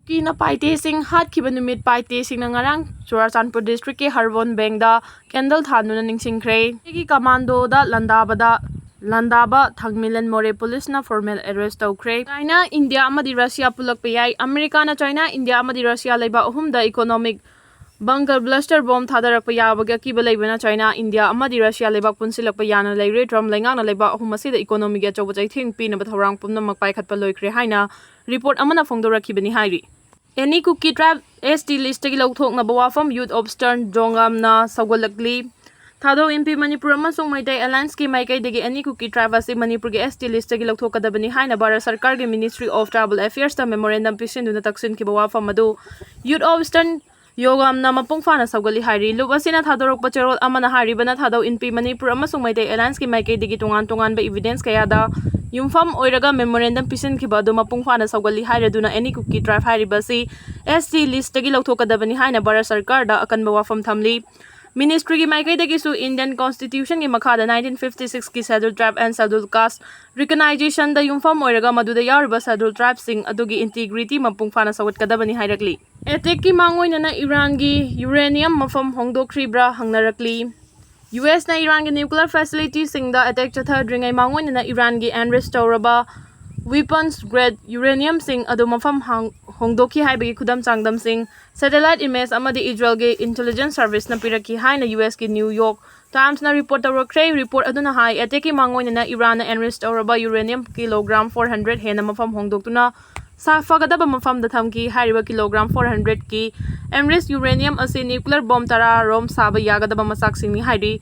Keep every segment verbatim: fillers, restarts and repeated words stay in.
ꯀꯤꯅ ꯄꯥꯏꯇꯦꯁꯤꯡ ꯍꯥꯠꯈꯤꯕ ꯅꯨꯃꯤꯠ ꯄꯥꯏꯇꯦꯁꯤꯡꯅ ꯉꯔꯥꯡ ꯆꯨꯔꯥꯆꯥꯟꯄꯨꯔ ꯗꯤꯁꯇ꯭ꯔꯤꯛꯀꯤ ꯍꯔꯕꯣꯟ ꯕꯦꯡꯗ ꯀꯦꯟꯗꯜ ꯊꯥꯟꯗꯨꯅ ꯅꯤꯡꯁꯤꯡꯈ꯭ꯔꯦ꯫ ꯑꯩꯒꯤ ꯀꯃꯥꯟꯗꯣꯗ ꯂꯥꯟꯗꯥꯕꯗ ꯂꯥꯟꯗꯥꯕ ꯊꯥꯡꯃꯤꯂꯟ ꯃꯣꯔꯦ ꯄꯨꯂꯤꯁꯅ ꯐꯣꯔꯃꯦꯜ ꯑꯦꯔꯦꯁ ꯇꯧꯈ꯭ꯔꯦ꯫ ꯆꯥꯏꯅꯥ, ꯏꯟꯗꯤꯌꯥ ꯑꯃꯗꯤ ꯔꯁꯤꯌꯥ ꯄꯨꯜꯂꯛꯄ ꯌꯥꯏ꯫ ꯑꯃꯦꯔꯤꯀꯥꯅ ꯆꯥꯏꯅꯥ, ꯏꯟꯗꯤꯌꯥ ꯑꯃꯗꯤ ꯔꯁꯤꯌꯥ ꯂꯩꯕꯥꯛ ꯑꯍꯨꯝꯗ ꯏꯀꯣꯅꯣꯃꯤꯛ ꯕꯪꯀꯔ ꯕ꯭ꯂꯥꯁꯇꯔ ꯕꯣꯝ ꯊꯥꯗꯔꯛꯄ ꯌꯥꯕꯒꯤ ꯑꯀꯤꯕ ꯂꯩꯕꯅ ꯆꯥꯏꯅꯥ, ꯏꯟꯗꯤꯌꯥ ꯑꯃꯗꯤ ꯔꯁꯤꯌꯥ ꯂꯩꯕꯥꯛ ꯄꯨꯟꯁꯤꯜꯂꯛꯄ ꯌꯥꯅ ꯂꯩꯔꯦ꯫ ꯇ꯭ꯔꯝꯞ ꯂꯩꯉꯥꯛꯅ ꯂꯩꯕꯥꯛ ꯑꯍꯨꯝ ꯑꯁꯤꯗ ꯏꯀꯣꯅꯣꯃꯤꯒꯤ ꯑꯆꯧꯕ ꯆꯩꯊꯦꯡ ꯄꯤꯅꯕ ꯊꯧꯔꯥꯡ ꯄꯨꯝꯅꯃꯛ ꯄꯥꯏꯈꯠꯄ ꯂꯣꯏꯈ꯭ꯔꯦ ꯍꯥꯏꯅ ꯔꯤꯄꯣꯔꯠ ꯑꯃꯅ ꯐꯣꯡꯗꯣꯔꯛꯈꯤꯕꯅꯤ ꯍꯥꯏꯔꯤ꯫ ꯑꯦꯅꯤ ꯀꯨꯀꯤ ꯇ꯭ꯔꯥꯏꯕ ꯑꯦꯁ ꯇꯤ ꯂꯤꯁꯇꯒꯤ ꯂꯧꯊꯣꯛꯅꯕ ꯋꯥꯐꯝ ꯌꯨꯠ ꯑꯣꯐ ꯏꯁꯇꯔꯟ ꯖꯣꯡꯒꯥꯝꯅ ꯁꯧꯒꯠꯂꯛꯂꯤ꯫ ꯊꯥꯗꯧ ꯏꯟꯄꯤ ꯃꯅꯤꯄꯨꯔ ꯑꯃꯁꯨꯡ ꯃꯩꯇꯩ ꯑꯦꯂꯥꯏꯟꯁꯀꯤ ꯃꯥꯏꯀꯩꯗꯒꯤ ꯑꯦꯅꯤ ꯀꯨꯀꯤ ꯇ꯭ꯔꯥꯏꯕ ꯑꯁꯤ ꯃꯅꯤꯄꯨꯔꯒꯤ ꯑꯦꯁ ꯇꯤ ꯂꯤꯁꯇꯒꯤ ꯂꯧꯊꯣꯛꯀꯗꯕꯅꯤ ꯍꯥꯏꯅ ꯚꯥꯔꯠ ꯁꯔꯀꯥꯔꯒꯤ ꯃꯤꯅꯤꯁꯇ꯭ꯔꯤ ꯑꯣꯐ ꯇ꯭ꯔꯥꯏꯕꯜ ꯑꯦꯐꯤꯌꯔꯁꯇ ꯃꯦꯃꯣꯔꯦꯟꯗꯝ ꯄꯤꯁꯤꯟꯗꯨꯅ ꯇꯛꯁꯤꯟꯈꯤꯕ ꯋꯥꯐꯝ ꯑꯗꯨ ꯌꯨꯠ ꯑꯣꯐ ꯏꯁꯇꯔꯟ ꯌꯣꯒꯥꯝꯅ ꯃꯄꯨꯡ ꯐꯥꯅ ꯁꯧꯒꯠꯂꯤ ꯍꯥꯏꯔꯤ꯫ ꯂꯨꯞ ꯑꯁꯤꯅ ꯊꯥꯗꯣꯔꯛꯄ ꯆꯦꯔꯣꯜ ꯑꯃꯅ ꯍꯥꯏꯔꯤꯕꯅ ꯊꯥꯗꯧ ꯏꯟꯄꯤ ꯃꯅꯤꯄꯨꯔ ꯑꯃꯁꯨꯡ ꯃꯩꯇꯩ ꯑꯦꯂꯥꯏꯟꯁꯀꯤ ꯃꯥꯏꯀꯩꯗꯒꯤ ꯇꯣꯉꯥꯟ ꯇꯣꯉꯥꯟꯕ ꯏꯚꯤꯗꯦꯟꯁ ꯀꯌꯥꯗ ꯌꯨꯝꯐꯝ ꯑꯣꯏꯔꯒ ꯃꯦꯃꯣꯔꯦꯟꯗꯝ ꯄꯤꯁꯤꯟꯈꯤꯕ ꯑꯗꯨ ꯃꯄꯨꯡ ꯐꯥꯅ ꯁꯧꯒꯠꯂꯤ ꯍꯥꯏꯔꯗꯨꯅ ꯑꯦꯅꯤ ꯀꯨꯀꯤ ꯇ꯭ꯔꯥꯏꯕ ꯍꯥꯏꯔꯤꯕ ꯑꯁꯤ ꯑꯦꯁ ꯇꯤ ꯂꯤꯁꯇꯒꯤ ꯂꯧꯊꯣꯛꯀꯗꯕꯅꯤ ꯍꯥꯏꯅ ꯚꯥꯔꯠ ꯁꯔꯀꯥꯔꯗ ꯑꯀꯟꯕ ꯋꯥꯐꯝ ꯊꯝꯂꯤ꯫ ꯃꯤꯅꯤꯁꯇ꯭ꯔꯤꯒꯤ ꯃꯥꯏꯀꯩꯗꯒꯤꯁꯨ ꯏꯟꯗꯤꯌꯟ ꯀꯣꯟꯁꯇꯤꯇ꯭ꯌꯨꯁꯟꯒꯤ ꯃꯈꯥꯗ ꯅꯥꯏꯟꯇꯤꯟ ꯐꯤꯐꯇꯤ ꯁꯤꯛꯁꯀꯤ ꯁꯦꯗꯨꯜ ꯇ꯭ꯔꯥꯏꯕ ꯑꯦꯟ ꯁꯦꯗꯨꯜ ꯀꯥꯁ ꯔꯤꯀꯅꯥꯏꯖꯦꯁꯟꯗ ꯌꯨꯝꯐꯝ ꯑꯣꯏꯔꯒ ꯃꯗꯨꯗ ꯌꯥꯎꯔꯤꯕ ꯁꯦꯗꯨꯜ ꯇ꯭ꯔꯥꯏꯕꯁꯤꯡ ꯑꯗꯨꯒꯤ ꯏꯟꯇꯤꯒ꯭ꯔꯤꯇꯤ ꯃꯄꯨꯡ ꯐꯥꯅ ꯁꯧꯒꯠꯀꯗꯕꯅꯤ ꯍꯥꯏꯔꯛꯂꯤ꯫ ꯑꯦꯇꯦꯛꯀꯤ ꯃꯥꯡꯑꯣꯏꯅꯅ ꯏꯔꯥꯟꯒꯤ ꯌꯨꯔꯦꯅꯤꯌꯝ ꯃꯐꯝ ꯍꯣꯡꯗꯣꯛꯈ꯭ꯔꯤꯕ꯭ꯔꯥ ꯍꯪꯅꯔꯛꯂꯤ꯫ ꯌꯨ ꯑꯦꯁꯅ ꯏꯔꯥꯟꯒꯤ ꯅ꯭ꯌꯨꯀ꯭ꯂꯤꯌꯔ ꯐꯦꯁꯤꯂꯤꯇꯤꯁꯤꯡꯗ ꯑꯦꯇꯦꯛ ꯆꯠꯊꯗ꯭ꯔꯤꯉꯩ ꯃꯥꯡꯑꯣꯏꯅꯅ ꯏꯔꯥꯟꯒꯤ ꯑꯦꯟꯔꯤꯆ ꯇꯧꯔꯕ ꯋꯤꯄꯟꯁ ꯒ꯭ꯔꯦꯗ ꯌꯨꯔꯦꯅꯤꯌꯝꯁꯤꯡ ꯑꯗꯨ ꯃꯐꯝ ꯍꯥꯡ-, ꯍꯣꯡꯗꯣꯛꯈꯤ ꯍꯥꯏꯕꯒꯤ ꯈꯨꯗꯝ ꯆꯥꯡꯗꯝꯁꯤꯡ ꯁꯦꯇꯦꯂꯥꯏꯠ ꯏꯃꯦꯖ ꯑꯃꯗꯤ ꯏꯖꯔꯦꯜꯒꯤ ꯏꯟꯇꯦꯂꯤꯖꯦꯟꯁ ꯁꯔꯚꯤꯁꯅ ꯄꯤꯔꯛꯈꯤ ꯍꯥꯏꯅ ꯌꯨ ꯑꯦꯁꯀꯤ ꯅ꯭ꯌꯨ ꯌꯣꯔꯛ ꯇꯥꯏꯝꯁꯅ ꯔꯤꯄꯣꯔꯠ ꯇꯧꯔꯛꯈ꯭ꯔꯦ꯫ ꯔꯤꯄꯣꯔꯠ ꯑꯗꯨꯅ ꯍꯥꯏ, ꯑꯦꯇꯦꯛꯀꯤ ꯃꯥꯡꯑꯣꯏꯅꯅ ꯏꯔꯥꯟꯅ ꯑꯦꯟꯔꯤꯆ ꯇꯧꯔꯕ ꯌꯨꯔꯦꯅꯤꯌꯝ ꯀꯤꯂꯣꯒ꯭ꯔꯥꯝ ꯐꯣꯔ ꯍꯟꯗ꯭ꯔꯦꯗ ꯍꯦꯟꯅ ꯃꯐꯝ ꯍꯣꯡꯗꯣꯛꯇꯨꯅ ꯁꯥꯐꯒꯗꯕ ꯃꯐꯝꯗ ꯊꯝꯈꯤ꯫ ꯍꯥꯏꯔꯤꯕ ꯀꯤꯂꯣꯒ꯭ꯔꯥꯝ ꯐꯣꯔ ꯍꯟꯗ꯭ꯔꯦꯗꯀꯤ ꯑꯦꯟꯔꯤꯆ ꯌꯨꯔꯦꯅꯤꯌꯝ ꯑꯁꯤ ꯅ꯭ꯌꯨꯀ꯭ꯂꯤꯌꯔ ꯕꯣꯝ ꯇꯔꯥ ꯔꯣꯝ ꯁꯥꯕ ꯌꯥꯒꯗꯕ ꯃꯆꯥꯛꯁꯤꯡꯅꯤ ꯍꯥꯏꯔꯤ꯫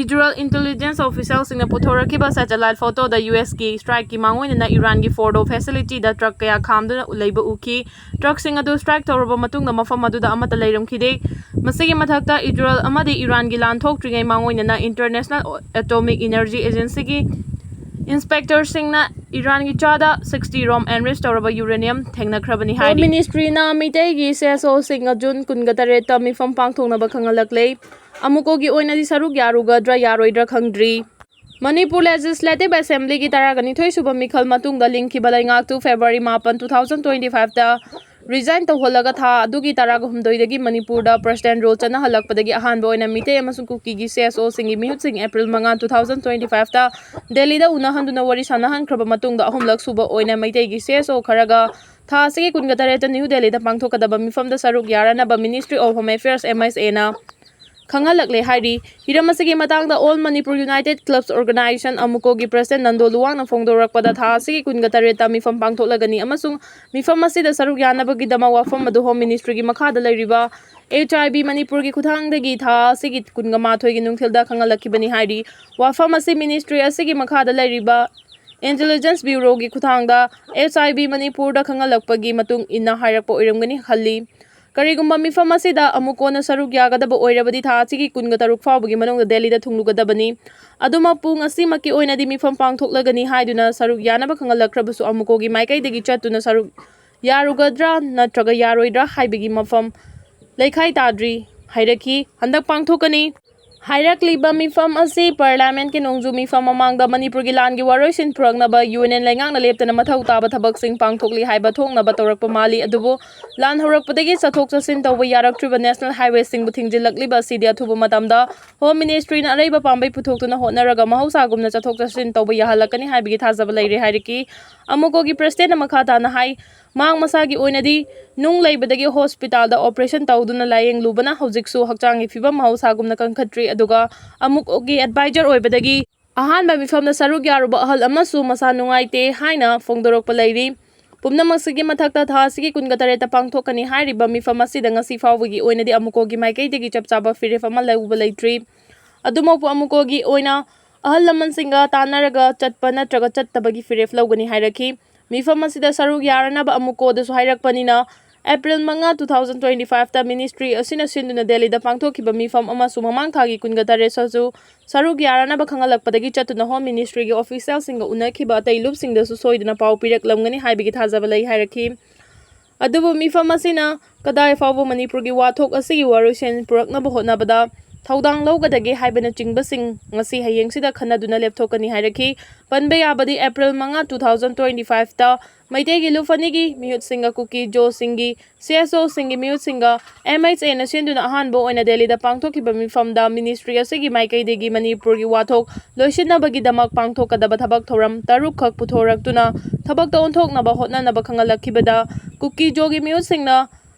ꯏꯖꯔꯦꯜ ꯏꯟꯇꯦꯂꯤꯖꯦꯟꯁ ꯑꯣꯐꯤꯁꯤꯌꯦꯜꯁꯤꯡꯅ ꯄꯨꯊꯣꯔꯛꯈꯤꯕ ꯁꯦꯇꯦꯂꯥꯏꯠ ꯐꯣꯇꯣꯗ ꯌꯨ ꯑꯦꯁꯀꯤ ꯁ꯭ꯇ꯭ꯔꯥꯏꯛꯀꯤ ꯃꯥꯡꯑꯣꯏꯅꯅ ꯏꯔꯥꯟꯒꯤ ꯐꯣꯔꯗꯣ ꯐꯦꯁꯤꯂꯤꯇꯤꯗ ꯇ꯭ꯔꯛ ꯀꯌꯥ ꯈꯥꯝꯗꯨꯅ ꯂꯩꯕ ꯎꯈꯤ꯫ ꯇ꯭ꯔꯛꯁꯤꯡ ꯑꯗꯨ ꯁ꯭ꯇ꯭ꯔꯥꯏꯛ ꯇꯧꯔꯕ ꯃꯇꯨꯡꯗ ꯃꯐꯝ ꯑꯗꯨꯗ ꯑꯃꯠꯇ ꯂꯩꯔꯝꯈꯤꯗꯦ꯫ ꯃꯁꯤꯒꯤ ꯃꯊꯛꯇ, ꯏꯖꯔꯦꯜ ꯑꯃꯗꯤ ꯏꯔꯥꯟꯒꯤ ꯂꯥꯟ ꯊꯣꯛꯇ꯭ꯔꯤꯉꯩ ꯃꯥꯡꯑꯣꯏꯅꯅ ꯏꯟꯇꯔꯅꯦꯁꯅꯦꯜ ꯑꯦꯇꯣꯃꯤꯛ ꯏꯅꯔꯖꯤ ꯑꯦꯖꯦꯟꯁꯤꯒꯤ ꯏꯟꯁꯄꯦꯛꯇꯔꯁꯤꯡꯅ ꯏꯔꯥꯟꯒꯤ ꯆꯥꯗ ꯁꯤꯛꯁꯇꯤ ꯔꯣꯝ ꯑꯦꯟꯔꯤꯆ ꯇꯧꯔꯕ ꯌꯨꯔꯦꯅꯤꯌꯝ ꯊꯦꯡꯅꯈ꯭ꯔꯕꯅꯤ ꯍꯥꯏꯔꯤ꯫ ꯍꯣꯝ ꯃꯤꯅꯤꯁꯇ꯭ꯔꯤꯅ ꯃꯤꯇꯩꯒꯤ ꯁꯦꯁꯣꯁꯤꯡ ꯖꯨꯟ ꯀꯨꯟꯒ ꯇꯔꯦꯠꯇ ꯃꯤꯐꯝ ꯄꯥꯡꯊꯣꯛꯅꯕ ꯈꯪꯍꯜꯂꯛꯂꯦ꯫ ꯑꯃꯨꯛꯀꯣꯒꯤ ꯑꯣꯏꯅꯗꯤ ꯁꯔꯨꯛ ꯌꯥꯔꯨꯒꯗ꯭ꯔꯥ ꯌꯥꯔꯣꯏꯗ꯭ꯔꯥ ꯈꯪꯗ꯭ꯔꯤ꯫ ꯃꯅꯤꯄꯨꯔ ꯂꯦꯖꯤꯁꯂꯦꯇꯤꯚ ꯑꯦꯁꯦꯝꯕ꯭ꯂꯤꯒꯤ ꯇꯔꯥꯒ ꯅꯤꯊꯣꯏ ꯁꯨꯕ ꯃꯤꯈꯜ ꯃꯇꯨꯡꯗ ꯂꯤꯡꯈꯤꯕ ꯂꯩꯉꯥꯛꯇꯨ ꯐꯦꯕ꯭ꯔꯨꯋꯥꯔꯤ ꯃꯥꯄꯟ, two thousand twenty fiveꯇ resign ꯇꯧꯍꯜꯂꯒ ꯊꯥ ꯑꯗꯨꯒꯤ ꯇꯔꯥꯒ ꯍꯨꯝꯗꯣꯏꯗꯒꯤ ꯃꯅꯤꯄꯨꯔꯗ president rule ꯆꯠꯅꯍꯜꯂꯛꯄꯗꯒꯤ ꯑꯍꯥꯟꯕ ꯑꯣꯏꯅ ꯃꯤꯇꯩ ꯑꯃꯁꯨꯡ ꯀꯨꯀꯤꯒꯤ CSOꯁꯤꯡꯒꯤ ꯃꯤꯍꯨꯠꯁꯤꯡ April ꯃꯉꯥ, two thousand twenty fiveꯇ ꯗꯦꯜꯂꯤꯗ ꯎꯅꯍꯟꯗꯨꯅ ꯋꯥꯔꯤ ꯁꯥꯟꯅꯍꯟꯈ꯭ꯔꯕ ꯃꯇꯨꯡꯗ ꯑꯍꯨꯝꯂꯛ ꯁꯨꯕ ꯑꯣꯏꯅ ꯃꯩꯇꯩꯒꯤ CSO ꯈꯔꯒ ꯊꯥ ꯑꯁꯤꯒꯤ ꯀꯨꯟꯒ ꯇꯔꯦꯠꯇ ꯅ꯭ꯌꯨ ꯗꯦꯜꯂꯤꯗ ꯄꯥꯡꯊꯣꯛꯀꯗꯕ ꯃꯤꯐꯝꯗ ꯁꯔꯨꯛ ꯌꯥꯔꯅꯕ Ministry of Home Affairs, MHAꯅ ꯈꯪꯍꯜꯂꯛꯂꯦ ꯍꯥꯏꯔꯤ꯫ ꯍꯤꯔꯝ ꯑꯁꯤꯒꯤ ꯃꯇꯥꯡꯗ All Manipur United Clubs Organization, ꯑꯃꯨꯀꯣꯒꯤ president Nando ꯂꯨꯋꯥꯡꯅ ꯐꯣꯡꯗꯣꯔꯛꯄꯗ ꯊꯥ ꯑꯁꯤꯒꯤ ꯀꯨꯟꯒ ꯇꯔꯦꯠꯇ ꯃꯤꯐꯝ ꯄꯥꯡꯊꯣꯛꯂꯒꯅꯤ ꯑꯃꯁꯨꯡ ꯃꯤꯐꯝ ꯑꯁꯤꯗ ꯁꯔꯨꯛ ꯌꯥꯅꯕꯒꯤꯗꯃꯛ ꯋꯥꯐꯝ ꯑꯗꯨ Home Ministryꯒꯤ ꯃꯈꯥꯗ ꯂꯩꯔꯤꯕ HIV ꯃꯅꯤꯄꯨꯔꯒꯤ ꯈꯨꯠꯊꯥꯡꯗꯒꯤ ꯊꯥ ꯑꯁꯤꯒꯤ ꯀꯨꯟꯒ ꯃꯥꯊꯣꯏꯒꯤ ꯅꯨꯡꯊꯤꯜꯗ ꯈꯪꯍꯜꯂꯛꯈꯤꯕꯅꯤ ꯍꯥꯏꯔꯤ꯫ ꯋꯥꯐꯝ ꯑꯁꯤ Ministry ꯑꯁꯤꯒꯤ ꯃꯈꯥꯗ ꯂꯩꯔꯤꯕ Intelligence Bureauꯒꯤ ꯈꯨꯠꯊꯥꯡꯗ HIV ꯃꯅꯤꯄꯨꯔꯗ ꯈꯪꯍꯜꯂꯛꯄꯒꯤ ꯃꯇꯨꯡ ꯏꯟꯅ ꯍꯥꯏꯔꯛꯄ ꯑꯣꯏꯔꯝꯒꯅꯤ ꯈꯜꯂꯤ꯫ ꯀꯔꯤꯒꯨꯝꯕ ꯃꯤꯐꯝ ꯑꯁꯤꯗ ꯑꯃꯨꯀꯣꯅ ꯁꯔꯨꯛ ꯌꯥꯒꯗꯕ ꯑꯣꯏꯔꯕꯗꯤ ꯊꯥ ꯑꯁꯤꯒꯤ ꯀꯨꯟꯒ ꯇꯔꯨꯛ ꯐꯥꯎꯕꯒꯤ ꯃꯅꯨꯡꯗ ꯗꯦꯜꯂꯤꯗ ꯊꯨꯡꯂꯨꯒꯗꯕꯅꯤ꯫ ꯑꯗꯨꯃꯛꯄꯨ ꯉꯁꯤꯃꯛꯀꯤ ꯑꯣꯏꯅꯗꯤ ꯃꯤꯐꯝ ꯄꯥꯡꯊꯣꯛꯂꯒꯅꯤ ꯍꯥꯏꯗꯨꯅ ꯁꯔꯨꯛ ꯌꯥꯅꯕ ꯈꯪꯍꯜꯂꯛꯈ꯭ꯔꯕꯁꯨ ꯑꯃꯨꯀꯣꯒꯤ ꯃꯥꯏꯀꯩꯗꯒꯤ ꯆꯠꯇꯨꯅ ꯁꯔꯨꯛ ꯌꯥꯔꯨꯒꯗ꯭ꯔꯥ ꯅꯠꯇ꯭ꯔꯒ ꯌꯥꯔꯣꯏꯗ꯭ꯔꯥ ꯍꯥꯏꯕꯒꯤ ꯃꯐꯝ ꯂꯩꯈꯥꯏ ꯇꯥꯗ꯭ꯔꯤ ꯍꯥꯏꯔꯛꯈꯤ꯫ ꯍꯟꯗꯛ ꯄꯥꯡꯊꯣꯛꯀꯅꯤ꯫ ꯍꯥꯏꯔꯛꯂꯤꯕ ꯃꯤꯐꯝ ꯑꯁꯤ Parliamentꯀꯤ ꯅꯣꯡꯖꯨ ꯃꯤꯐꯝ ꯃꯃꯥꯡꯗ ꯃꯅꯤꯄꯨꯔꯒꯤ ꯂꯥꯟꯒꯤ ꯋꯥꯔꯣꯏꯁꯤꯟ ꯄꯨꯔꯛꯅꯕ Union ꯂꯩꯉꯥꯛꯅ ꯂꯦꯞꯇꯅ ꯃꯊꯧ ꯇꯥꯕ ꯊꯕꯛꯁꯤꯡ ꯄꯥꯡꯊꯣꯛꯂꯤ ꯍꯥꯏꯕ ꯊꯣꯛꯅꯕ ꯇꯧꯔꯛꯄ ꯃꯥꯜꯂꯤ꯫ ꯑꯗꯨꯕꯨ ꯂꯥꯟ ꯍꯧꯔꯛꯄꯗꯒꯤ ꯆꯠꯊꯣꯛ ꯆꯠꯁꯤꯟ ꯇꯧꯕ ꯌꯥꯔꯛꯇ꯭ꯔꯤꯕ National Highwayꯁꯤꯡꯕꯨ ꯊꯤꯡꯖꯤꯜꯂꯛꯂꯤꯕ ꯑꯁꯤꯗꯤ ꯑꯊꯨꯕ ꯃꯇꯝꯗ Home Ministryꯅ ꯑꯔꯩꯕ ꯄꯥꯝꯕꯩ ꯄꯨꯊꯣꯛꯇꯨꯅ ꯍꯣꯠꯅꯔꯒ ꯃꯍꯧꯁꯥꯒꯨꯝꯅ ꯆꯠꯊꯣꯛ ꯆꯠꯁꯤꯟ ꯇꯧꯕ ꯌꯥꯍꯜꯂꯛꯀꯅꯤ ꯍꯥꯏꯕꯒꯤ ꯊꯥꯖꯕ ꯂꯩꯔꯦ ꯍꯥꯏꯔꯛꯈꯤ꯫ ꯑꯃꯨꯀꯣꯒꯤ presidentꯅ ꯃꯈꯥ ꯇꯥꯅ ꯍꯥꯏ, ꯃꯍꯥꯛ ꯃꯁꯥꯒꯤ ꯑꯣꯏꯅꯗꯤ ꯅꯨꯡ ꯂꯩꯕꯗꯒꯤ hospitalꯗ operation ꯇꯧꯗꯨꯅ ꯂꯥꯌꯦꯡꯂꯨꯕꯅ ꯍꯧꯖꯤꯛꯁꯨ ꯍꯛꯆꯥꯡꯒꯤ ꯐꯤꯕꯝ ꯃꯍꯧꯁꯥꯒꯨꯝꯅ ꯀꯟꯈꯠꯇ꯭ꯔꯤ, ꯑꯗꯨꯒ ꯑꯃꯨꯛꯒꯤ advisor ꯑꯣꯏꯕꯗꯒꯤ ꯑꯍꯥꯟꯕ ꯃꯤꯐꯝꯗ ꯁꯔꯨꯛ ꯌꯥꯔꯨꯕ ꯑꯍꯜ ꯑꯃꯁꯨ ꯃꯁꯥ ꯅꯨꯡꯉꯥꯏꯇꯦ ꯍꯥꯏꯅ ꯐꯣꯡꯗꯣꯔꯛꯄ ꯂꯩꯔꯤ꯫ ꯄꯨꯝꯅꯃꯛꯁꯤꯒꯤ ꯃꯊꯛꯇ ꯊꯥ ꯑꯁꯤꯒꯤ ꯀꯨꯟꯒ ꯇꯔꯦꯠꯇ ꯄꯥꯡꯊꯣꯛꯀꯅꯤ ꯍꯥꯏꯔꯤꯕ ꯃꯤꯐꯝ ꯑꯁꯤꯗ ꯉꯁꯤ ꯐꯥꯎꯕꯒꯤ ꯑꯣꯏꯅꯗꯤ ꯑꯃꯨꯀꯣꯒꯤ ꯃꯥꯏꯀꯩꯗꯒꯤ ꯆꯞ ꯆꯥꯕ ꯐꯤꯔꯦꯞ ꯑꯃ ꯂꯧꯕ ꯂꯩꯇ꯭ꯔꯤ꯫ ꯑꯗꯨꯃꯛꯄꯨ ꯑꯃꯨꯀꯣꯒꯤ ꯑꯣꯏꯅ ꯑꯍꯜ ꯂꯃꯟꯁꯤꯡꯒ ꯇꯥꯟꯅꯔꯒ ꯆꯠꯄ ꯅꯠꯇ꯭ꯔꯒ ꯆꯠꯇꯕꯒꯤ ꯐꯤꯔꯦꯞ ꯂꯧꯒꯅꯤ ꯍꯥꯏꯔꯛꯈꯤ꯫ ꯃꯤꯐꯝ ꯑꯁꯤꯗ ꯁꯔꯨꯛ ꯌꯥꯔꯅꯕ ꯑꯃꯨꯀꯣꯗꯁꯨ ꯍꯥꯏꯔꯛꯄꯅꯤꯅ, April ꯃꯉꯥ, two thousand twenty fiveꯇ Ministry ꯑꯁꯤꯅ ꯁꯤꯟꯗꯨꯅ ꯗꯦꯜꯂꯤꯗ ꯄꯥꯡꯊꯣꯛꯈꯤꯕ ꯃꯤꯐꯝ ꯑꯃꯁꯨ ꯃꯃꯥꯡ ꯊꯥꯒꯤ ꯀꯨꯟꯒ ꯇꯔꯦꯠꯇꯁꯨ ꯁꯔꯨꯛ ꯌꯥꯔꯅꯕ ꯈꯪꯍꯜꯂꯛꯄꯗꯒꯤ ꯆꯠꯇꯨꯅ Home Ministryꯒꯤ officialꯁꯤꯡꯒ ꯎꯅꯈꯤꯕ ꯑꯇꯩ ꯂꯨꯞꯁꯤꯡꯗꯁꯨ ꯁꯣꯏꯗꯅ ꯄꯥꯎ ꯄꯤꯔꯛꯂꯝꯒꯅꯤ ꯍꯥꯏꯕꯒꯤ ꯊꯥꯖꯕ ꯂꯩ ꯍꯥꯏꯔꯛꯈꯤ꯫ ꯑꯗꯨꯕꯨ ꯃꯤꯐꯝ ꯑꯁꯤꯅ ꯀꯗꯥꯏ ꯐꯥꯎꯕ ꯃꯅꯤꯄꯨꯔꯒꯤ ꯋꯥꯊꯣꯛ ꯑꯁꯤꯒꯤ ꯋꯥꯔꯣꯏꯁꯤꯟ ꯄꯨꯔꯛꯅꯕ ꯍꯣꯠꯅꯕꯗ ꯊꯧꯗꯥꯡ ꯂꯧꯒꯗꯒꯦ ꯍꯥꯏꯕꯅꯆꯤꯡꯕꯁꯤꯡ ꯉꯁꯤ ꯍꯌꯦꯡꯁꯤꯗ ꯈꯟꯅꯗꯨꯅ ꯂꯦꯞꯊꯣꯛꯀꯅꯤ ꯍꯥꯏꯔꯛꯈꯤ꯫ ꯄꯟꯕ ꯌꯥꯕꯗꯤ, ꯑꯦꯄ꯭ꯔꯤꯜ ꯃꯉꯥ, two thousand twenty fiveꯇ ꯃꯩꯇꯩꯒꯤ ꯂꯨꯞ ꯑꯅꯤꯒꯤ ꯃꯤꯍꯨꯠꯁꯤꯡꯒ ꯀꯨꯀꯤ ꯖꯣꯁꯤꯡꯒꯤ ꯁꯤ ꯑꯦꯁ ꯑꯣꯁꯤꯡꯒꯤ ꯃꯤꯍꯨꯠꯁꯤꯡꯒ ꯑꯦꯝ ꯑꯩꯆ ꯑꯦꯅ ꯁꯤꯟꯗꯨꯅ ꯑꯍꯥꯟꯕ ꯑꯣꯏꯅ ꯗꯦꯜꯂꯤꯗ ꯄꯥꯡꯊꯣꯛꯈꯤꯕ ꯃꯤꯐꯝꯗ ꯃꯤꯅꯤꯁꯇ꯭ꯔꯤ ꯑꯁꯤꯒꯤ ꯃꯥꯏꯀꯩꯗꯒꯤ ꯃꯅꯤꯄꯨꯔꯒꯤ ꯋꯥꯊꯣꯛ ꯂꯣꯏꯁꯤꯟꯅꯕꯒꯤꯗꯃꯛ ꯄꯥꯡꯊꯣꯛꯀꯗꯕ ꯊꯕꯛ ꯊꯧꯔꯝ ꯇꯔꯨꯛꯈꯛ ꯄꯨꯊꯣꯔꯛꯇꯨꯅ ꯊꯕꯛꯇ ꯑꯣꯟꯊꯣꯛꯅꯕ ꯍꯣꯠꯅꯅꯕ ꯈꯪꯍꯜꯂꯛꯈꯤꯕꯗ, ꯀꯨꯀꯤ ꯖꯣꯒꯤ ꯃꯤꯍꯨꯠꯁꯤꯡꯅ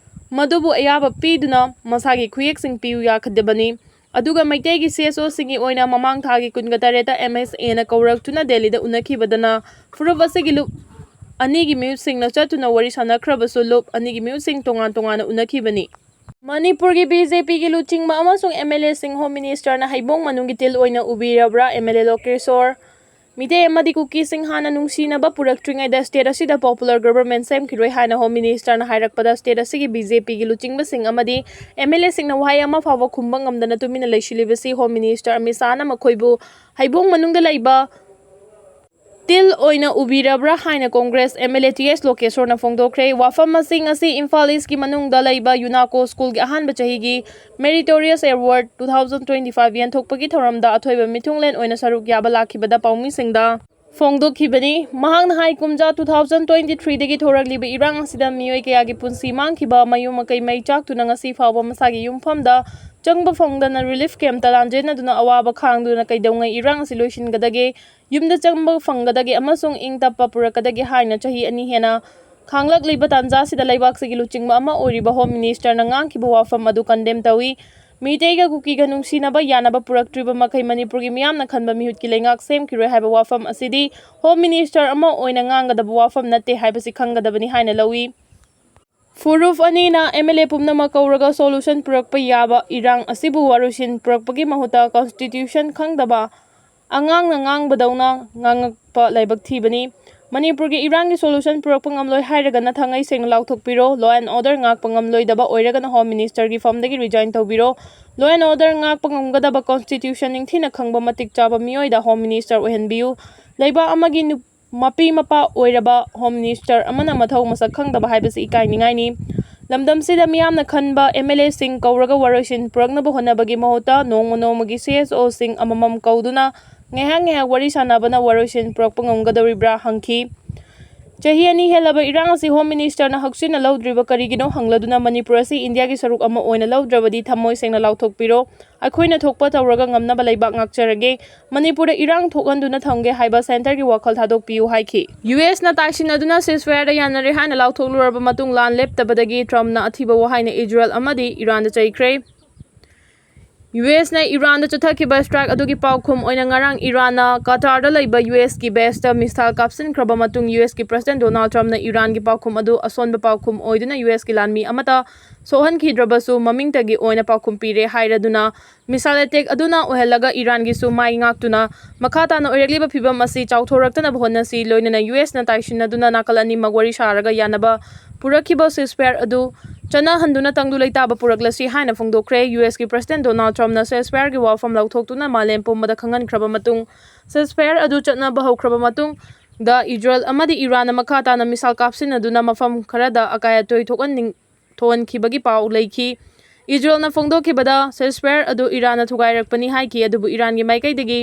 ꯃꯗꯨꯕꯨ ꯑꯌꯥꯕ ꯄꯤꯗꯨꯅ ꯃꯁꯥꯒꯤ ꯈꯨꯌꯦꯛꯁꯤꯡ ꯄꯤꯌꯨ ꯌꯥꯈꯤꯗꯕꯅꯤ꯫ ꯑꯗꯨꯒ ꯃꯩꯇꯩꯒꯤ ꯁꯤ ꯑꯦꯁ ꯑꯣꯁꯤꯡꯒꯤ ꯑꯣꯏꯅ ꯃꯃꯥꯡ ꯊꯥꯒꯤ ꯀꯨꯟꯒ ꯇꯔꯦꯠꯇ ꯑꯦꯝ ꯑꯦꯁ ꯑꯦꯅ ꯀꯧꯔꯛꯇꯨꯅ ꯗꯦꯜꯂꯤꯗ ꯎꯅꯈꯤꯕꯗꯅ ꯐꯨꯔꯨꯞ ꯑꯁꯤꯒꯤ ꯂꯨꯞ ꯑꯅꯤꯒꯤ ꯃꯤꯍꯨꯠꯁꯤꯡꯅ ꯆꯠꯇꯨꯅ ꯋꯥꯔꯤ ꯁꯥꯟꯅꯈ꯭ꯔꯕꯁꯨ ꯂꯨꯞ ꯑꯅꯤꯒꯤ ꯃꯤꯍꯨꯠꯁꯤꯡ ꯇꯣꯉꯥꯟ ꯇꯣꯉꯥꯟꯅ ꯎꯅꯈꯤꯕꯅꯤ꯫ ꯃꯅꯤꯄꯨꯔꯒꯤ ꯕꯤ ꯖꯦ ꯄꯤꯒꯤ ꯂꯨꯆꯤꯡꯕ ꯑꯃꯁꯨꯡ ꯑꯦꯝ ꯑꯦꯜ ꯑꯦꯁꯤꯡ ꯍꯣꯝ ꯃꯤꯅꯤꯁꯇꯔꯅ ꯍꯩꯕꯣꯡ ꯃꯅꯨꯡꯒꯤ ꯇꯤꯜ ꯑꯣꯏꯅ ꯎꯕꯤꯔꯕ꯭ꯔꯥ? M L A Lokeshwar. Meitei ꯑꯃꯗꯤ ꯀꯨꯀꯤꯁꯤꯡ ꯍꯥꯟꯅ ꯅꯨꯡꯁꯤꯅꯕ ꯄꯨꯔꯛꯇ꯭ꯔꯤꯉꯩꯗ ꯁ꯭ꯇꯦꯠ ꯑꯁꯤꯗ ꯄꯣꯄꯨꯂꯔ ꯒꯕꯔꯃꯦꯟ ꯁꯦꯝꯈꯤꯔꯣꯏ ꯍꯥꯏꯅ ꯍꯣꯝ ꯃꯤꯅꯤꯁꯇꯔꯅ ꯍꯥꯏꯔꯛꯄꯗ, ꯁ꯭ꯇꯦꯠ ꯑꯁꯤꯒꯤ ꯕꯤ ꯖꯦ ꯄꯤꯒꯤ ꯂꯨꯆꯤꯡꯕꯁꯤꯡ ꯑꯃꯗꯤ ꯑꯦꯝ ꯑꯦꯜ ꯑꯦꯁꯤꯡꯅ ꯋꯥꯍꯩ ꯑꯃ ꯐꯥꯎꯕ ꯈꯨꯝꯕ ꯉꯝꯗꯅ ꯇꯨꯃꯤꯟꯅ ꯂꯩꯁꯤꯜꯂꯤꯕꯁꯤ ꯍꯣꯝ ꯃꯤꯅꯤꯁꯇꯔ ꯑꯃꯤꯠ ꯁꯥꯍꯅ ꯃꯈꯣꯏꯕꯨ ꯍꯩꯕꯣꯡ ꯃꯅꯨꯡꯗ ꯂꯩꯕ ꯇꯤꯜ ꯑꯣꯏꯅ ꯎꯕꯤꯔꯕ꯭ꯔꯥ ꯍꯥꯏꯅ Congress M L A T S ꯂꯣꯀꯦꯁꯣꯔꯅ ꯐꯣꯡꯗꯣꯛꯈ꯭ꯔꯦ꯫ ꯋꯥꯐꯝꯁꯤꯡ ꯑꯁꯤ ꯏꯝꯐꯥꯜ ꯏꯁꯀꯤ ꯃꯅꯨꯡꯗ ꯂꯩꯕ ꯌꯨꯅꯥꯀꯣ ꯁ꯭ꯀꯨꯜꯒꯤ ꯑꯍꯥꯟꯕ ꯆꯍꯤꯒꯤ meritorious award two thousand twenty five ꯌꯦꯟꯊꯣꯛꯄꯒꯤ ꯊꯧꯔꯝꯗ ꯑꯊꯣꯏꯕ ꯃꯤꯊꯨꯡꯂꯦꯟ ꯑꯣꯏꯅ ꯁꯔꯨꯛ ꯌꯥꯕ ꯂꯥꯛꯈꯤꯕꯗ ꯄꯥꯎꯃꯤꯁꯤꯡꯗ ꯐꯣꯡꯗꯣꯛꯈꯤꯕꯅꯤ꯫ ꯃꯍꯥꯛꯅ ꯍꯥꯏ, ꯀꯨꯝꯖꯥ two thousand twenty threeꯗꯒꯤ ꯊꯣꯔꯛꯂꯤꯕ ꯏꯔꯥꯡ ꯑꯁꯤꯗ ꯃꯤꯑꯣꯏ ꯀꯌꯥꯒꯤ ꯄꯨꯟꯁꯤ ꯃꯥꯡꯈꯤꯕ, ꯃꯌꯨꯝ ꯃꯀꯩ ꯃꯩ ꯆꯥꯛꯇꯨꯅ ꯉꯁꯤ ꯐꯥꯎꯕ ꯃꯁꯥꯒꯤ ꯌꯨꯝꯐꯝꯗ ꯆꯪꯕ ꯐꯪꯗꯅ ꯔꯤꯂꯤꯐ ꯀꯦꯝꯞꯇ ꯂꯥꯟꯖꯦꯟꯅꯗꯨꯅ ꯑꯋꯥꯕ ꯈꯥꯡꯗꯨꯅ ꯀꯩꯗꯧꯉꯩ ꯏꯔꯥꯡ ꯑꯁꯤ ꯂꯣꯏꯁꯤꯟꯒꯗꯒꯦ, ꯌꯨꯝꯗ ꯆꯪꯕ ꯐꯪꯒꯗꯒꯦ ꯑꯃꯁꯨꯡ ꯏꯪ ꯇꯞꯄ ꯄꯨꯔꯛꯀꯗꯒꯦ ꯍꯥꯏꯅ ꯆꯍꯤ ꯑꯅꯤ ꯍꯦꯟꯅ ꯈꯥꯡꯂꯛꯂꯤꯕ ꯇꯥꯟꯖꯥ ꯑꯁꯤꯗ ꯂꯩꯕꯥꯛꯁꯤꯒꯤ ꯂꯨꯆꯤꯡꯕ ꯑꯃ ꯑꯣꯏꯔꯤꯕ ꯍꯣꯝ ꯃꯤꯅꯤꯁꯇꯔꯅ ꯉꯥꯡꯈꯤꯕ ꯋꯥꯐꯝ ꯑꯗꯨ ꯀꯟꯗꯦꯝ ꯇꯧꯏ꯫ ꯃꯤꯇꯩꯒ ꯀꯨꯀꯤꯒ ꯅꯨꯡꯁꯤꯅꯕ ꯌꯥꯅꯕ ꯄꯨꯔꯛꯇ꯭ꯔꯤꯕ ꯃꯈꯩ ꯃꯅꯤꯄꯨꯔꯒꯤ ꯃꯤꯌꯥꯝꯅ ꯈꯟꯕ ꯃꯤꯍꯨꯠꯀꯤ ꯂꯩꯉꯥꯛ ꯁꯦꯝꯈꯤꯔꯣꯏ ꯍꯥꯏꯕ ꯋꯥꯐꯝ ꯑꯁꯤꯗꯤ ꯍꯣꯝ ꯃꯤꯅꯤꯁꯇꯔ ꯑꯃ ꯑꯣꯏꯅ ꯉꯥꯡꯒꯗꯕ ꯋꯥꯐꯝ ꯅꯠꯇꯦ ꯍꯥꯏꯕꯁꯤ ꯈꯪꯒꯗꯕꯅꯤ ꯍꯥꯏꯅ ꯂꯧꯏ꯫ ꯐꯨꯔꯨꯞ ꯑꯅꯤꯅ ꯑꯦꯝ ꯑꯦꯜ ꯑꯦ ꯄꯨꯝꯅꯃꯛ ꯀꯧꯔꯒ ꯁꯣꯂꯨꯁꯟ ꯄꯨꯔꯛꯄ ꯌꯥꯕ ꯏꯔꯥꯡ ꯑꯁꯤꯕꯨ ꯋꯥꯔꯣꯏꯁꯤꯟ ꯄꯨꯔꯛꯄꯒꯤ ꯃꯍꯨꯠꯇ ꯀꯟꯁꯇꯤꯇ꯭ꯌꯨꯁꯟ ꯈꯪꯗꯕ ꯑꯉꯥꯡꯅ ꯉꯥꯡꯕꯗꯧꯅ ꯉꯥꯡꯉꯛꯄ ꯂꯥꯏꯕꯛ ꯊꯤꯕꯅꯤ꯫ ꯃꯅꯤꯄꯨꯔꯒꯤ ꯏꯔꯥꯡꯒꯤ ꯁꯣꯂꯨꯁꯟ ꯄꯨꯔꯛꯄ ꯉꯝꯂꯣꯏ ꯍꯥꯏꯔꯒꯅ ꯊꯥꯡꯉꯩ ꯁꯦꯡꯅ ꯂꯥꯎꯊꯣꯛꯄꯤꯔꯣ꯫ Law and order ꯉꯥꯛꯄ ꯉꯝꯂꯣꯏꯗꯕ ꯑꯣꯏꯔꯒꯅ ꯍꯣꯝ ꯃꯤꯅꯤꯁꯇꯔꯒꯤ ꯐꯝꯗꯒꯤ ꯔꯤꯖꯥꯏꯟ ꯇꯧꯕꯤꯔꯣ꯫ Law and order ꯉꯥꯛꯄ ꯉꯝꯒꯗꯕ, ꯀꯟꯁꯇꯤꯇ꯭ꯌꯨꯁꯟ ꯅꯤꯡꯊꯤꯅ ꯈꯪꯕ ꯃꯇꯤꯛ ꯆꯥꯕ ꯃꯤꯑꯣꯏꯗ ꯍꯣꯝ ꯃꯤꯅꯤꯁꯇꯔ ꯑꯣꯏꯍꯟꯕꯤꯌꯨ꯫ ꯂꯩꯕꯥꯛ ꯑꯃꯒꯤ ꯅꯨ-, ꯃꯄꯤ ꯃꯄꯥ ꯑꯣꯏꯔꯕ ꯍꯣꯝ ꯃꯤꯅꯤꯁꯇꯔ ꯑꯃꯅ ꯃꯊꯧ ꯃꯁꯛ ꯈꯪꯗꯕ ꯍꯥꯏꯕꯁꯤ ꯏꯀꯥꯏꯅꯤꯡꯉꯥꯏꯅꯤ꯫ ꯂꯝꯗꯝꯁꯤꯗ ꯃꯤꯌꯥꯝꯅ ꯈꯟꯕ ꯑꯦꯝ ꯑꯦꯜ ꯑꯦꯁꯤꯡ ꯀꯧꯔꯒ ꯋꯥꯔꯣꯏꯁꯤꯟ ꯄꯨꯔꯛꯅꯕ ꯍꯣꯠꯅꯕꯒꯤ ꯃꯍꯨꯠꯇ ꯅꯣꯡꯃ ꯅꯣꯡꯃꯒꯤ ꯁꯤ ꯑꯦꯁ ꯑꯣꯁꯤꯡ ꯑꯃꯃꯝ ꯀꯧꯗꯨꯅ ꯉꯥꯏꯍꯥꯛ ꯉꯥꯏꯍꯥꯛ ꯋꯥꯔꯤ ꯁꯥꯟꯅꯕꯅ ꯋꯥꯔꯣꯏꯁꯤꯟ ꯄꯨꯔꯛꯄ ꯉꯝꯒꯗꯧꯔꯤꯕ꯭ꯔꯥ ꯍꯪꯈꯤ꯫ ꯆꯍꯤ ꯑꯅꯤ ꯍꯦꯜꯂꯕ ꯏꯔꯥꯡ ꯑꯁꯤ ꯍꯣꯝ ꯃꯤꯅꯤꯁꯇꯔꯅ ꯍꯛꯆꯤꯟꯅ ꯂꯧꯗ꯭ꯔꯤꯕ ꯀꯔꯤꯒꯤꯅꯣ ꯍꯪꯂꯗꯨꯅ ꯃꯅꯤꯄꯨꯔ ꯑꯁꯤ ꯏꯟꯗꯤꯌꯥꯒꯤ ꯁꯔꯨꯛ ꯑꯃ ꯑꯣꯏꯅ ꯂꯧꯗ꯭ꯔꯕꯗꯤ ꯊꯃꯣꯏ ꯁꯦꯡꯅ ꯂꯥꯎꯊꯣꯛꯄꯤꯔꯣ, ꯑꯩꯈꯣꯏꯅ ꯊꯣꯛꯄ ꯇꯧꯔꯒ ꯉꯝꯅꯕ ꯂꯩꯕꯥꯛ ꯉꯥꯛꯆꯔꯒꯦ, ꯃꯅꯤꯄꯨꯔꯗ ꯏꯔꯥꯡ ꯊꯣꯛꯍꯟꯗꯨꯅ ꯊꯝꯒꯦ ꯍꯥꯏꯕ ꯁꯦꯟꯇꯔꯒꯤ ꯋꯥꯈꯜ ꯊꯥꯗꯣꯛꯄꯤꯌꯨ ꯍꯥꯏꯈꯤ꯫ ꯌꯨ ꯑꯦꯁꯅ ꯇꯥꯏꯁꯤꯟꯅꯗꯨꯅ ceasefire ꯌꯥꯅꯔꯦ ꯍꯥꯏꯅ ꯂꯥꯎꯊꯣꯛꯂꯨꯔꯕ ꯃꯇꯨꯡ ꯂꯥꯟ ꯂꯦꯞꯇꯕꯗꯒꯤ ꯇ꯭ꯔꯝꯞꯅ ꯑꯊꯤꯕ ꯋꯥꯍꯩꯅ ꯏꯖꯔꯦꯜ ꯑꯃꯗꯤ ꯏꯔꯥꯟꯗ ꯆꯩꯈ꯭ꯔꯦ꯫ ꯌꯨ ꯑꯦꯁꯅ ꯏꯔꯥꯟꯗ ꯆꯠꯊꯈꯤꯕ strike ꯑꯗꯨꯒꯤ ꯄꯥꯎꯈꯨꯝ ꯑꯣꯏꯅ ꯉꯔꯥꯡ ꯏꯔꯥꯟꯅ ꯀꯇꯥꯔꯗ ꯂꯩꯕ ꯌꯨ ꯑꯦꯁꯀꯤ baseꯇ missile ꯀꯥꯞꯁꯤꯟꯈ꯭ꯔꯕ ꯃꯇꯨꯡ ꯌꯨ ꯑꯦꯁꯀꯤ President Donald Trumpꯅ ꯏꯔꯥꯟꯒꯤ ꯄꯥꯎꯈꯨꯝ ꯑꯗꯨ ꯑꯁꯣꯟꯕ ꯄꯥꯎꯈꯨꯝ ꯑꯣꯏꯗꯨꯅ ꯌꯨ ꯑꯦꯁꯀꯤ ꯂꯥꯟꯃꯤ ꯑꯃꯠꯇ ꯁꯣꯛꯍꯟꯈꯤꯗ꯭ꯔꯕꯁꯨ ꯃꯃꯤꯡꯇꯒꯤ ꯑꯣꯏꯅ ꯄꯥꯎꯈꯨꯝ ꯄꯤꯔꯦ ꯍꯥꯏꯔꯗꯨꯅ missile attack ꯑꯗꯨꯅ ꯑꯣꯏꯍꯜꯂꯒ ꯏꯔꯥꯟꯒꯤꯁꯨ ꯃꯥꯏ ꯉꯥꯛꯇꯨꯅ ꯃꯈꯥ ꯇꯥꯅ ꯑꯣꯏꯔꯛꯂꯤꯕ ꯐꯤꯚꯝ ꯑꯁꯤ ꯆꯥꯎꯊꯣꯔꯛꯇꯅꯕ ꯍꯣꯠꯅꯁꯤ꯫ ꯂꯣꯏꯅꯅ ꯌꯨ ꯑꯦꯁꯅ ꯇꯥꯏꯁꯤꯟꯅꯗꯨꯅ ꯅꯥꯀꯜ ꯑꯅꯤꯃꯛ ꯋꯥꯔꯤ ꯁꯥꯔꯒ ꯌꯥꯅꯕ ꯄꯨꯔꯛꯈꯤꯕ ceasefire ꯑꯗꯨ ꯆꯠꯅꯍꯟꯗꯨꯅ ꯇꯪꯗꯨ ꯂꯩꯇꯥꯕ ꯄꯨꯔꯛꯂꯁꯤ ꯍꯥꯏꯅ ꯐꯣꯡꯗꯣꯛꯈ꯭ꯔꯦ꯫ ꯌꯨ ꯑꯦꯁꯀꯤ President Donald Trumpꯅ ceasefireꯒꯤ ꯋꯥꯐꯝ ꯂꯧꯊꯣꯛꯇꯨꯅ ꯃꯥꯂꯦꯝ ꯄꯨꯝꯕꯗ ꯈꯪꯍꯟꯈ꯭ꯔꯕ ꯃꯇꯨꯡ ceasefire ꯑꯗꯨ ꯆꯠꯅꯕ ꯍꯧꯈ꯭ꯔꯕ ꯃꯇꯨꯡꯗ ꯏꯖꯔꯦꯜ ꯑꯃꯗꯤ ꯏꯔꯥꯟꯅ ꯃꯈꯥ ꯇꯥꯅ missile ꯀꯥꯞꯁꯤꯟꯅꯗꯨꯅ ꯃꯐꯝ ꯈꯔꯗ ꯑꯀꯥꯏ ꯑꯇꯣꯏ ꯊꯣꯛꯍꯟꯅꯤꯡ ꯊꯣꯛꯍꯟꯈꯤꯕꯒꯤ ꯄꯥꯎ ꯂꯩꯈꯤ꯫ ꯏꯖꯔꯦꯜꯅ ꯐꯣꯡꯗꯣꯛꯈꯤꯕꯗ ceasefire ꯑꯗꯨ ꯏꯔꯥꯟꯅ ꯊꯨꯒꯥꯏꯔꯛꯄꯅꯤ ꯍꯥꯏꯈꯤ, ꯑꯗꯨꯕꯨ ꯏꯔꯥꯟꯒꯤ ꯃꯥꯏꯀꯩꯗꯒꯤ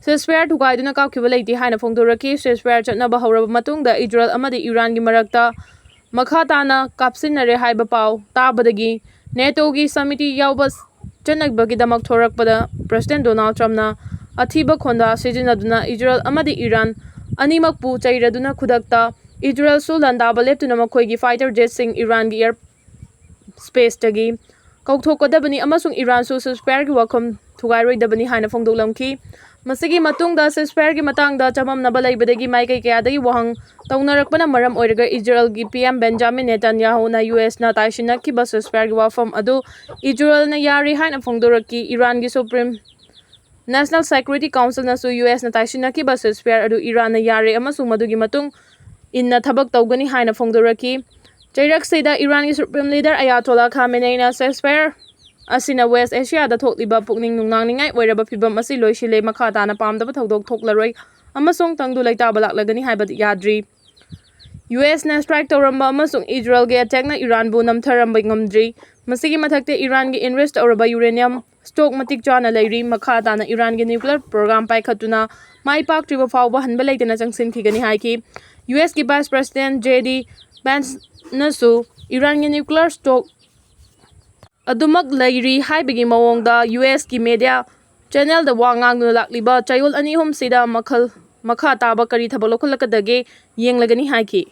ceasefire ꯊꯨꯒꯥꯏꯗꯨꯅ ꯀꯥꯞꯈꯤꯕ ꯂꯩꯇꯦ ꯍꯥꯏꯅ ꯐꯣꯡꯗꯣꯔꯛꯈꯤ꯫ Ceasefire ꯆꯠꯅꯕ ꯍꯧꯔꯕ ꯃꯇꯨꯡꯗ ꯏꯖꯔꯦꯜ ꯑꯃꯗꯤ ꯏꯔꯥꯟꯒꯤ ꯃꯔꯛꯇ ꯃꯈꯥ ꯇꯥꯅ ꯀꯥꯞꯁꯤꯟꯅꯔꯦ ꯍꯥꯏꯕ ꯄꯥꯎ ꯇꯥꯕꯗꯒꯤ ꯅꯦꯇꯣꯒꯤ ꯁꯃꯤꯇꯤ ꯌꯥꯎꯕ ꯆꯠꯅꯕꯒꯤꯗꯃꯛ ꯊꯣꯔꯛꯄꯗ President Donald Trumpꯅ ꯑꯊꯤꯕ ꯈꯣꯟꯗꯥ ꯁꯤꯖꯤꯟꯅꯗꯨꯅ ꯏꯖꯔꯦꯜ ꯑꯃꯗꯤ ꯏꯔꯥꯟ ꯑꯅꯤꯃꯛꯄꯨ ꯆꯩꯔꯗꯨꯅ ꯈꯨꯗꯛꯇ ꯏꯖꯔꯦꯜꯁꯨ ꯂꯥꯟꯗꯥꯕ ꯂꯦꯞꯇꯨꯅ ꯃꯈꯣꯏꯒꯤ fighter jetꯁꯤꯡ ꯏꯔꯥꯟꯒꯤ air spaceꯇꯒꯤ ꯀꯧꯊꯣꯛꯀꯗꯕꯅꯤ ꯑꯃꯁꯨꯡ ꯏꯔꯥꯟꯁꯨ ceasefireꯒꯤ ꯋꯥꯐꯝ ꯊꯨꯒꯥꯏꯔꯣꯏꯗꯕꯅꯤ ꯍꯥꯏꯅ ꯐꯣꯡꯗꯣꯛꯂꯝꯈꯤ꯫ ꯃꯁꯤꯒꯤ ꯃꯇꯨꯡꯗ ceasefireꯒꯤ ꯃꯇꯥꯡꯗ ꯆꯃꯝꯅꯕ ꯂꯩꯕꯗꯒꯤ ꯃꯥꯏꯀꯩ ꯀꯌꯥꯗꯒꯤ ꯋꯥꯍꯪ ꯇꯧꯅꯔꯛꯄꯅ ꯃꯔꯝ ꯑꯣꯏꯔꯒ ꯏꯖꯔꯦꯜꯒꯤ P M Benjamin Netanyahuꯅ U Sꯅ ꯇꯥꯏꯁꯤꯟꯅꯈꯤꯕ ceasefireꯒꯤ ꯋꯥꯐꯝ ꯑꯗꯨ ꯏꯖꯔꯦꯜꯅ ꯌꯥꯔꯦ ꯍꯥꯏꯅ ꯐꯣꯡꯗꯣꯔꯛꯈꯤ꯫ ꯏꯔꯥꯟꯒꯤ Supreme National Security Councilꯅꯁꯨ U Sꯅ ꯇꯥꯏꯁꯤꯟꯅꯈꯤꯕ ceasefire ꯑꯗꯨ ꯏꯔꯥꯟꯅ ꯌꯥꯔꯦ ꯑꯃꯁꯨꯡ ꯃꯗꯨꯒꯤ ꯃꯇꯨꯡ ꯏꯟꯅ ꯊꯕꯛ ꯇꯧꯒꯅꯤ ꯍꯥꯏꯅ ꯐꯣꯡꯗꯣꯔꯛꯈꯤ꯫ ꯆꯩꯔꯛꯁꯤꯗ ꯏꯔꯥꯟꯒꯤ Supreme Leader Ayatollah Khameneiꯅ ceasefire ꯑꯁꯤꯅ West Asiaꯗ ꯊꯣꯛꯂꯤꯕ ꯄꯨꯛꯅꯤꯡ ꯅꯨꯡꯅꯥꯡꯅꯤꯡꯉꯥꯏ ꯑꯣꯏꯔꯕ ꯐꯤꯚꯝ ꯑꯁꯤ ꯂꯣꯏꯁꯤꯜꯂꯦ, ꯃꯈꯥ ꯇꯥꯅ ꯄꯥꯝꯗꯕ ꯊꯧꯗꯣꯛ ꯊꯣꯛꯂꯔꯣꯏ ꯑꯃꯁꯨꯡ ꯇꯪꯗꯨ ꯂꯩꯇꯥꯕ ꯂꯥꯛꯂꯒꯅꯤ ꯍꯥꯏꯕꯗꯤ ꯌꯥꯗ꯭ꯔꯤ꯫ ꯌꯨ ꯑꯦꯁꯅ strike ꯇꯧꯔꯝꯕ ꯑꯃꯁꯨꯡ ꯏꯖꯔꯦꯜꯒꯤ attackꯅ ꯏꯔꯥꯟꯕꯨ ꯅꯝꯊꯔꯝꯕ ꯉꯝꯗ꯭ꯔꯤ꯫ ꯃꯁꯤꯒꯤ ꯃꯊꯛꯇ ꯏꯔꯥꯟꯒꯤ enrich ꯇꯧꯔꯕ uranium stock ꯃꯇꯤꯛ ꯆꯥꯅ ꯂꯩꯔꯤ꯫ ꯃꯈꯥ ꯇꯥꯅ ꯏꯔꯥꯟꯒꯤ nuclear program ꯄꯥꯏꯈꯠꯇꯨꯅ ꯃꯥꯏ ꯄꯥꯛꯇ꯭ꯔꯤꯕ ꯐꯥꯎꯕ ꯍꯟꯕ ꯂꯩꯇꯅ ꯆꯪꯁꯤꯟꯈꯤꯒꯅꯤ ꯍꯥꯏꯈꯤ꯫ ꯌꯨ ꯑꯦꯁꯀꯤ vice president J D Vanceꯅꯁꯨ ꯏꯔꯥꯟꯒꯤ nuclear stock ꯑꯗꯨꯃꯛ ꯂꯩꯔꯤ ꯍꯥꯏꯕꯒꯤ ꯃꯑꯣꯡꯗ ꯌꯨ ꯑꯦꯁꯀꯤ media channelꯗ ꯋꯥ ꯉꯥꯡꯗꯨꯅ ꯂꯥꯛꯂꯤꯕ ꯆꯌꯣꯜ ꯑꯅꯤ ꯑꯍꯨꯝꯁꯤꯗ ꯃꯈꯜ, ꯃꯈꯥ ꯇꯥꯕ ꯀꯔꯤ ꯊꯕꯛ ꯂꯧꯈꯠꯂꯛꯀꯗꯒꯦ ꯌꯦꯡꯂꯒꯅꯤ ꯍꯥꯏꯈꯤ꯫